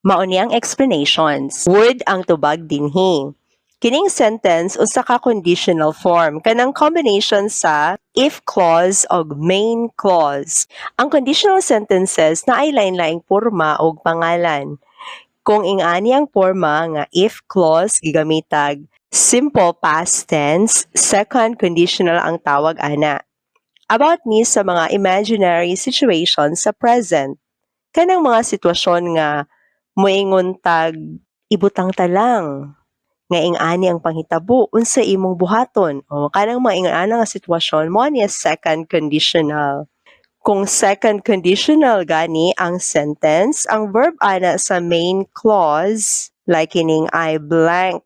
Mao ni ang explanations. Would ang tubag dinhi. Kining sentence usa ka conditional form, kanang combination sa if clause og main clause. Ang conditional sentences naay lain-laing porma og pangalan. Kung ingani ang porma nga if clause gigamitag simple past tense, second conditional ang tawag ana. About ni sa mga imaginary situations sa present. Kanang mga sitwasyon nga moingon tag ibutang ta lang nga ing-ani ang panghitabo, unsa imong buhaton? O kanang mga ingon nga sitwasyon mo niya second conditional. Kung second conditional gani ang sentence, ang verb ana sa main clause, like kining "I blank